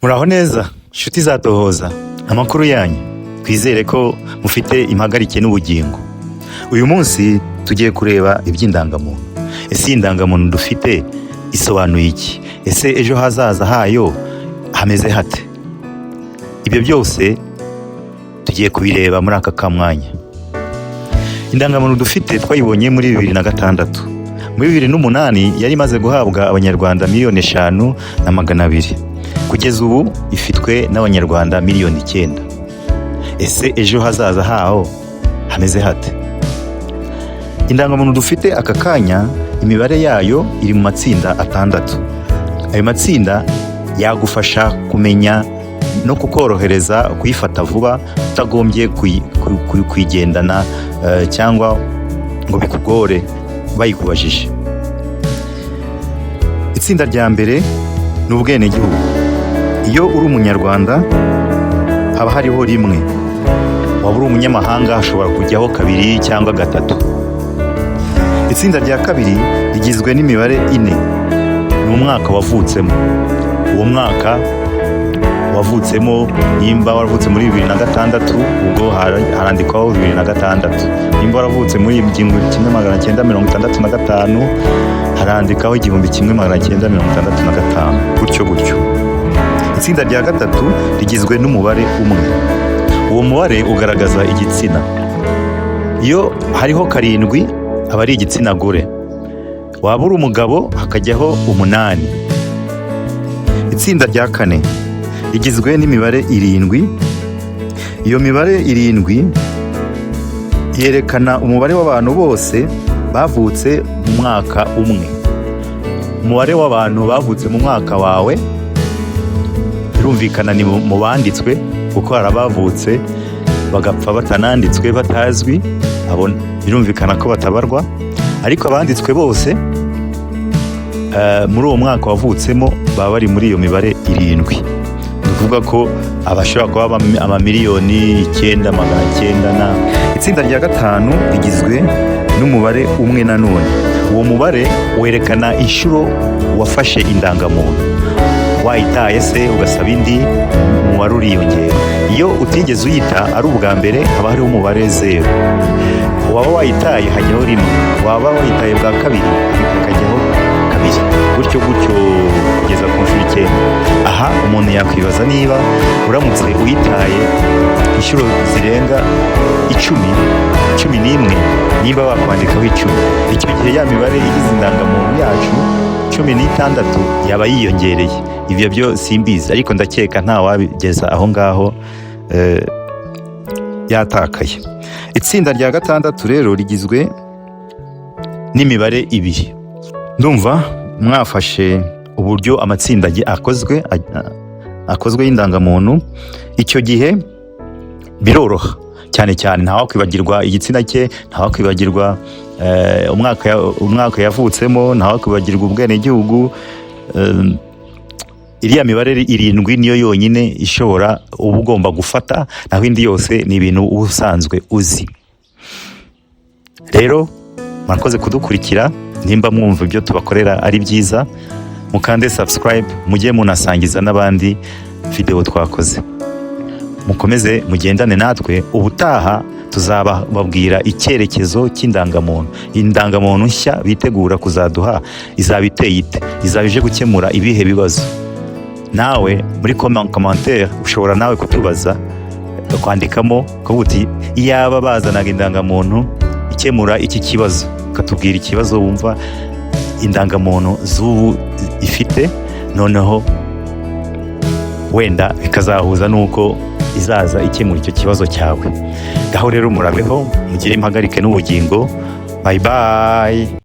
Muraho neza, nshuti za Tohoza. Amakuru yanyu? Twizere ko mufite impagarike n'ubugingo. Uyu munsi tugiye kureba iby'indangamuntu. Ese iyi ndangamuntu dufite isobanuye iki? Ese ejo hazaza hayo hameze hate? Ibyo byose tugiye kubireba muri aka kamwanya. Indangamuntu dufite twayibonye muri 2006. Muri 2008 yari imaze guhabwa Abanyarwanda 5,200,000. Kugeza ubu ifitwe n'Abanyarwanda 9 miliyoni. Ese ejo hazaza haho hameze hate? Indangamuntu dufite aka kanya, imibare yayo iri mu matsinda atandatu. Ayo matsinda yagufasha kumenya no kukorohereza kuyifata vuba utagombye kuyigendana cyangwa ngo bikugore bayikubajije. Itsinda rya mbere ni ubwenegihugu. Iyo uri Umunyarwanda haba hariho rimwe, waba uri umunyamahanga hashobora kujyaho kabiri cyangwa gatatu. Itsinda rya kabiri rigizwe n'imibare ine, ni umwaka wavutsemo. Uwo mwaka wavutsemo, nimba waravutse muri 2006, ubwo harandikwaho 2006. Nimba waravutse muri 1965, harandikaho 1965, gutyo gutyo. Itsinda rya gatatu rigizwe n'umubare umwe. Uwo mubare ugaragaza igitsina. Iyo hariho karindwi aba ari igitsina gore, waba uri umugabo hakajyaho umunani. Itsinda rya kane rigizwe n'imibare irindwi. Iyo mibare irindwi yerekana umubare w'abantu bose bavutse mu mwaka umwe. Umubare w'abantu bavutse mu mwaka wawe, birumvikana ni mu banditswe, kuko hari abavutse bagapfa batananditswe, batazwi, abo birumvikana ko batabarwa. Ariko abanditswe bose muri uwo mwaka wavutsemo baba bari muri iyo mibare irindwi. Ni ukuvuga ko abashobora kuba amamiliyoni icyenda magana cyenda na. Itsinda rya gatanu rigizwe n'umubare umwe nanone. Uwo mubare werekana inshuro wafashe indangamuntu. Wayitaye se ugasaba indi, umubare uriyongera. Iyo utigeze uyita, ari ubwa mbere, haba hariho umubare zeru. Waba wayitaye hajyaho rimwe, waba wayitaye bwa kabiri hakajyaho kabiri, gutyo gutyo kugeza ku nshuro icyenda. Aha umuntu yakwibaza niba uramutse uyitaye inshuro zirenga 10, 11, niba bakwandikaho 10. Icyo gihe ya mibare igize indangamuntu yacu 16 yaba yiyongereye. Ibyo byo simbizi, ariko ndakeka nta wabigeza aho ngaho yatakaye. Itsinda rya gatandatu rero rigizwe n'imibare ibiri. Ndumva mwafashe uburyo amatsinda akozwe y'indangamuntu. Icyo gihe biroroha cyane cyane, ntawakwibagirwa igitsina cye, ntawakwibagirwa umwaka yavutsemo, ntawakwibagirwa ubwenegihugu. Iriya mibare irindwi niyo yonyine ishobora uba ugomba gufata, naho indi yose ni ibintu uba usanzwe uzi. Rero murakoze kudukurikira. Nimba mwumva ibyo tubakorera ari byiza, mukande subscribe, mujye munasangiza n'abandi video twakoze. Mukomeze mugendane natwe. Ubutaha tuzababwira icyerekezo cy'indangamuntu. Indangamuntu nshya bitegura kuzaduha izaba iteye ite? Izaba ije gukemura ibihe bibazo? Nawe muri commentaire ushobora nawe kutubaza, kwandikamo ukavuga uti: "Iyaba bazanaga indangamuntu ikemura iki kibazo", ukatubwira ikibazo wumva indangamuntu z'ubu ifite, noneho wenda bikazahuza n'uko izaza ikemura icyo kibazo cyawe. Ngaho rero murabeho, mugire impagarike n'ubugingo. Bye bye.